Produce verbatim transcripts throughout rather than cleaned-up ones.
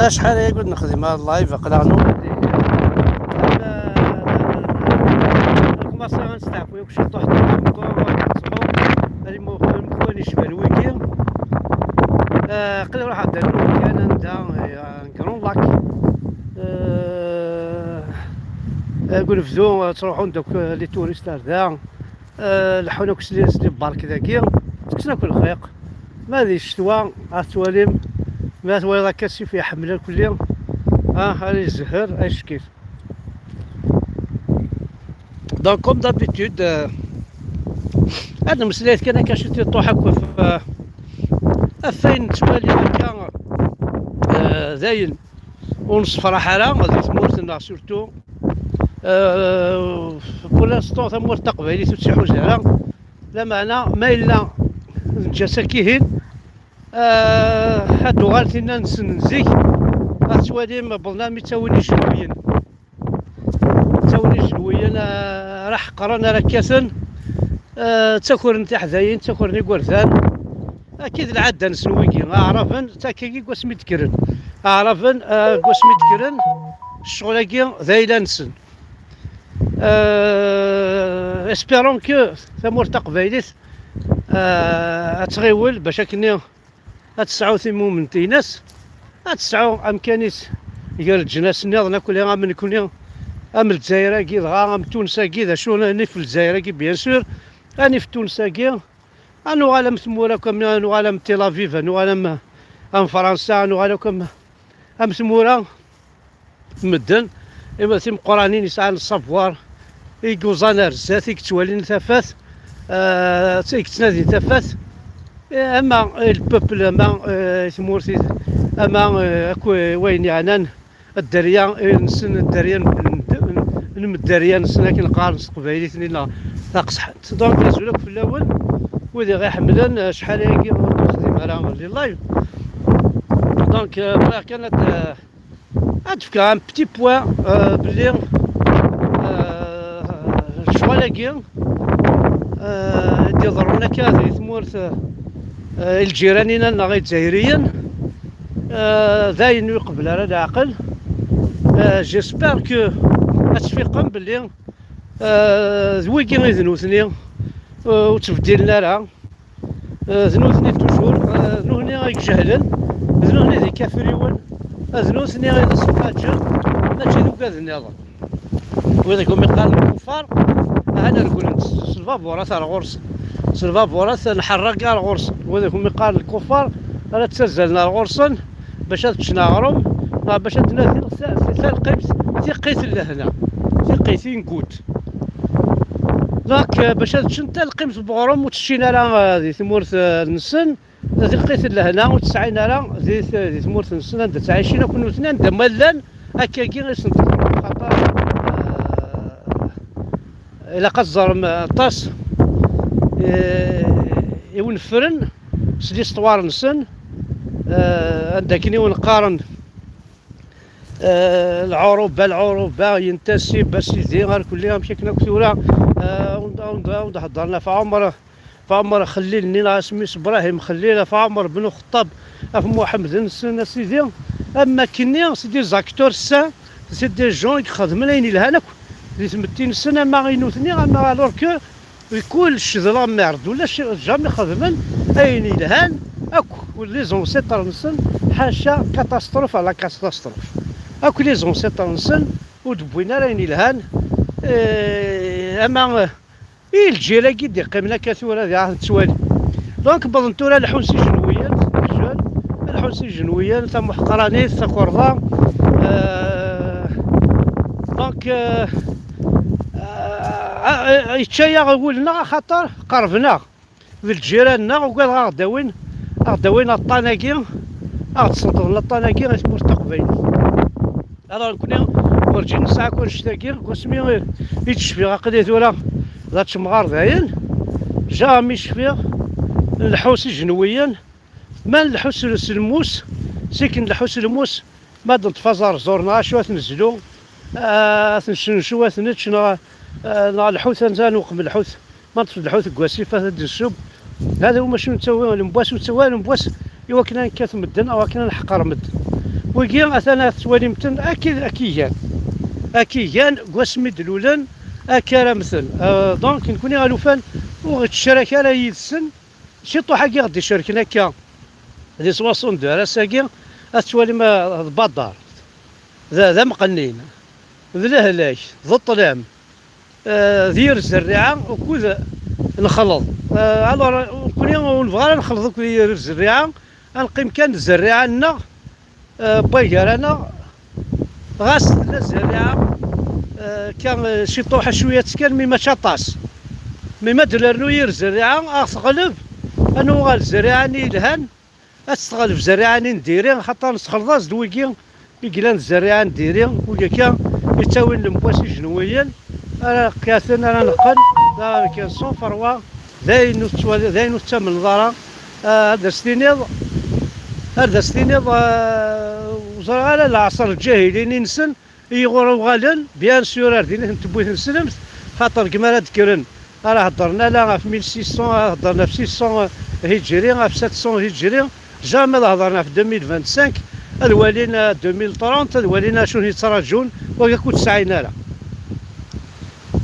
Acḥal aya kud nexdem ar live, aql-aɣ nuɣal. Nkumaṣi ad nesteɛfu yakk ciṭuḥ, nruḥ ad nseḥmu, ad imuqel mkwan icban wigi. Ah, aql-i ruḥeɣ-d ar Lukan anda, eh, Grand Lac. Eh, deg unebdu, eh, ttruḥun-d akk, eh, les touristes ar da. Eh, leḥḥun akk s les, les barques dagi, tekksen akk lxiq. Ma di ccetwa, ad twalim, ma twaliḍ akka asif iḥemmel akulli, ah, ad izehher, ad icekkif. Donc, comme d'habitude, eh, ad nemmeslay kan akka ciṭuḥ akk ɣef, eh, ɣef wayen nettwali akka, eh, dayen ur nessefraḥ ara di tmurt-nneɣ, surtout, eh, pour l'instant tamurt taqbaylit ur tt-iḥuza ara. Lameɛna ma yella neǧǧa-tt akkihin, eh, ad d-tuɣal tinna-nsen n zik, ad twalim wwḍen armi ttawin ijenwiyen. Ttawin ijenwiyen, eh, ara ḥeqren, ara kkaten, eh, ttakren tiḥdayin, ttakren igerdan. Akka i d lɛadda-nsen wigi, aɛraben, d akkagi deg wasmi d-kkren. Aɛraben, eh, deg wasmi d-kkren, ccɣel-agi d ayla-nsen. Eh, espérons que tamurt taqbaylit, eh, ad tɣiwel bac akken ad tesɛu timument-ines, ad tesɛu amkan-is gar leǧnas nniḍen akk, am nekni, am Lezzayer-agi, dɣa am Tunes-agi, d acu nif Lezzayer-agi, bien sûr, anif Tunes-agi, ad nuɣal am tmura akk, am, ad nuɣal am Tel Aviv, ad nuɣal am, am Fransa, ad nuɣal akk am, am tmura n medden, ima timeqqranin yesɛan savoir, i yuẓan ar zdat, i yettwalin tafat, eh, i yettnadin tafat, eh, ama i le peuple, ama, eh, i tmurt, i, ama, eh, akk, eh, wayen yeɛnan dderya, eh, nsen, dderya n, n, n, n medderya nsen, akken qqaren s teqbaylit-nni neɣ taqesḥant. Donc, azul akk fell-awen, wid i ɣ-iḥemmlen, eh, acḥal ayagi ur d-nexdim ara les lives. Donc, eh, bɣiɣ kan ad, eh, ad d-fkeɣ un petit point, eh, belli, eh, lecɣal-agi, eh, i d-iḍerrun akka di tmurt, eh, i lǧiran-ina neɣ Izzayriyen, eh, d ayen ur iqebbel ara leɛqel. Eh, j'espère que ad tfiqem belli, eh, d wigi i d nutni, eh, ur ttbeddilen ara. Eh, d nutni toujours, eh, d nutni i ijehlen, d nutni d ikafriwen, eh, d nutni i d iseqaǧen, mačči d ugad nniḍen. Wid i kem-iqqaren lkufar, ahan reglen s, s lbaburat ar ɣur-sen. S lbaburat nḥerrag ar ɣur-sen. Wid i kem-iqqaren lkufar, ara ttazzalen ar ɣur-sen bac ad ččen aɣrum, neɣ bac ad d-nadin ta-, ta-, talqimt, tiqqit n lehna, tiqqit, une goutte. Donc, eh, bac ad ččen talqimt n uɣrum ur tt-ččin ara, eh, di tmurt, eh, nsen, tiqqit n lehna ur tt-sɛin ara di t-, di tmurt nsen anda ttɛicin akk nutni, anda ma llan, akkagi i sen-teḍra, xaṭer, eh, ilaq ad teẓrem, eh, aṭas, eh, i wen-ffren s l'histoire nsen, eh, anda akken i wen-qqaren, eh, lɛuruba, lɛuruba, yentasib, a sidi, ar kulli, amek akken akk tura, eh, ur d-, ur d-, ur d-heddren ɣef Ɛumer, ɣef Ɛumer Xellil-nni, neɣ asmi-s Brahim Xellil, ɣef Ɛumer ben Uxeṭṭab, ɣef Muḥemmed-nsen, a sidi, am akkenni, c'est des acteurs sains, c'est des gens i ixedmen ayen yelhan akk di tmetti-nsen, ama i nutni, ama alors que di kullec d la merde, ulac, jamais xedmen ayen yelhan akk, les ancêtres-nsen, ḥaca catastrophe à la catastrophe. Akk les ancêtres-nsen ur d-wwin ara ayen yelhan, eh, ama, eh, i lǧil-agi d-iqqimen akka tura di ara tettwali. Donc, wwḍen tura leḥḥun s ijenwiyen, jeune, leḥḥun s ijenwiyen, tamuḥqranit, takerḍa, eh, donc, eh, Ah, ah, ah, yečča-yaɣ wul-nneɣ axaṭer qerben-aɣ d lǧiran-nneɣ, ugadeɣ a ɣ-d-awin, a ɣ-d-awin aṭṭan-agi, a ɣ-d-sneṭḍen aṭṭan-agi i tmurt taqbaylit. Alors nekkni werǧin nesɛa akk annect-agi, deg wasmi i d-cfiɣ aql-i tura d ačemɣar dayen, jamais cfiɣ nleḥḥu s ijenwiyen, ma nleḥḥu s, s lmus, sikken nleḥḥu s lmus, ma d-neṭṭef aẓerẓur neɣ acu ad t-nezlu, ad t-nessencew, ad t-nečč, neɣ, neɣ lḥut, ad neqm lḥut, ma neṭṭef lḥut deg wasif ad t-id-nessub. Hada umi acu nettawi, lemwas ur nettawi ara, lemwas i wakken ad nekkat medden, i wakken ad neḥqer medden. Wigi atan ad tettwalim-ten akka, akka i gan, akka i gan deg wasmi d-lulen, akka ara mmten. Euh, donc nekkni alufan ur ɣ-ittcarak ara yid-sen. Ciṭuḥ-agi ɣ-d-icerken akka di soixante-deux ar ass-agi, ad tettwalim, euh, d badar, d, d amqennin, d lehlak, d ṭṭlam, euh, d yir zerriɛa ukud nxelḍ. Euh, alors, nekkni ur nebɣi ara nxelḍ akked yir zerriɛa, ad neqqim kan d zerriɛa-nneɣ, euh, n wagar-aneɣ, ɣas tella zerriɛa, euh, kan, euh, ciṭuḥ cwiya kan, mi mačči aṭas. Mi ma d-nernu yir zerriɛa, ad ɣ-teɣleb, ad nuɣal zerriɛa-nni yelhan, ad tt-teɣleb zerriɛa-nni n diri, xaṭer nesxelḍ-as-d wigi i yellan d zerriɛa n diri, wigi akka yettawin lemwas ijenwiyen, ara kkaten, ara neqqen, d akken s uferwa, d ayen ur tettwali-, d ayen ur tettamneḍ ara. Ah, ad as-tiniḍ, ad as-tiniḍ, ah, ur ẓriɣ ara, leɛṣer lǧahilin-nsen i ɣur uɣalen, bien sûr, ar din i ten-tewwi tneslemt, xaṭer deg mi ara d-kkren, ara heddren ala ɣef mille six cents, ara heddren ɣef six cents hijri, ɣef sept cents hijri, jamais ad heddren ɣef deux mille vingt-cinq, ad walin, euh, deux mille trente, ad walin acu yettraǧun, wagi ur t-sɛin ara.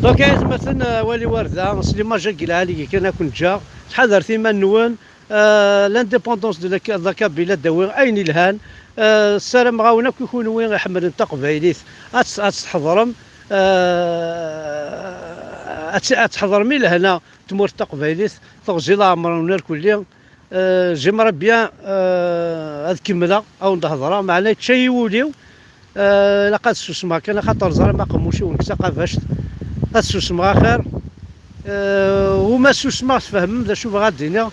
Donc, ay atmaten, euh, wali war da, s l'image-agi lɛali kan ad ken-ǧǧeɣ, ttḥadaret iman-nwen, euh, l'indépendance de la, de la Kabylie ad d-tawi ayen ilhan, euh, ssarameɣ-awen akk i kunwi iḥemmlen taqbaylit ad tt-, ad tt-tḥeḍrem, euh, ad tt-, ad tḥeḍrem i lehna n tmurt taqbaylit, teɣzi leɛmer-nwen irkelli. Euh, j'aimerais bien, euh, ad kemmleɣ, ad wen-d-hedreɣ, meɛna yečča-yi wul-iw. Euh, ilaq ad susmeɣ kan, axaṭer ẓriɣ ma aqemmuc-iw nekk d taqabact. Ad susmeɣ axir. Euh, uma susmeɣ, tfehmem d acu bɣiɣ ad d-iniɣ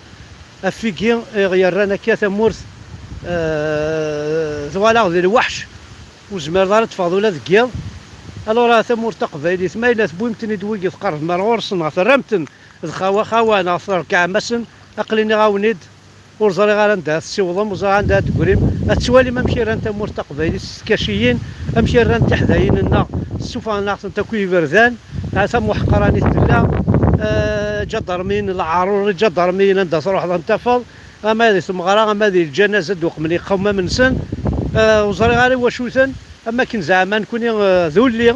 ɣef wigi i ɣ-yerran akka tamurt, euh, twalaɣ di lweḥc, ur zmireḍ ara ad teffɣeḍ ula deg yiḍ. Alors, tamurt taqbaylit, ma yella tewwim-ten-id wigi, tqerrbem ar ɣur-sen, neɣ terram-ten d xawa xawa, neɣ terkɛem-asen, aql-in iɣawen-id, ur ẓriɣ ara anda ad tessiwḍem, ur ẓriɣ anda ad d-tegrim. Ad tettwalim amek i rran tamurt taqbaylit s tkaciyin, amek i rran tiḥdayin-nneɣ, ssufɣen-aɣ-tent akk i yiberdan. Ha tamuḥqranit tella, eh, ǧadarmiyin, leɛrur iǧadarmiyin, anda truḥeḍ ad ten-tafeḍ, ama di tmeɣra, ama di lǧanaza, ad d-uqmen iqawmam-nsen. Eh, ur ẓriɣ ara i wacu-ten, am akken zeɛma nekni, eh, d ulli,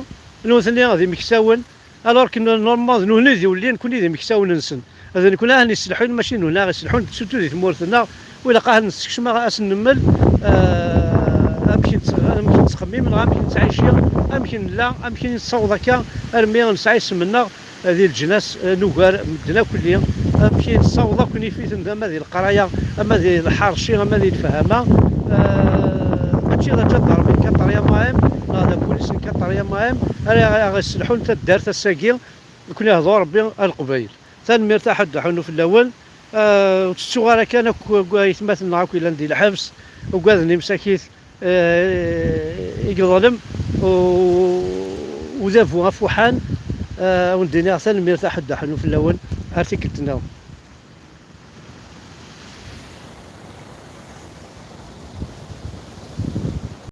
nutni d imeksawen. Alors que normalement, d nutni d ulli, nekkni d imeksawen-nsen. D nekkni ara ɣ-yesselḥun, mačči d nutni ara ɣ-yesselḥun, surtout di tmurt-nneɣ, u ilaq ad nessekcem, ad s-nemmel, eh, amek nett-, amek nettxemmim, neɣ amek nettɛici, amek nella, amek i nessaweḍ akka armi nesɛa isem-nneɣ, eh, di leǧnas, eh, nugar medden akk-, amek i nessaweḍ akk nif-iten, ama di leqraya, ama di lḥerci, ama di lefhama. Eh, mačči d aǧadarmi n quatrième A M, neɣ d apulis n quatrième A M, ara aɣ-yesselḥun taddart ass-agi. Nekkni hdu Rebbi a Leqbayel. Tanemmirt a Ḥedd Ḥunnu fell-awen. Eh, ur ttettuɣ ara kan akk, akk aytmaten-nneɣ akk yellan di lḥebs, ugaden imsakit, eh, i yeḍlem u-, udabu afuḥan. Eh, a wen-d-iniɣ tanemmirt a Ḥedd Ḥunnu fell-awen. Ar tikkelt nniḍen.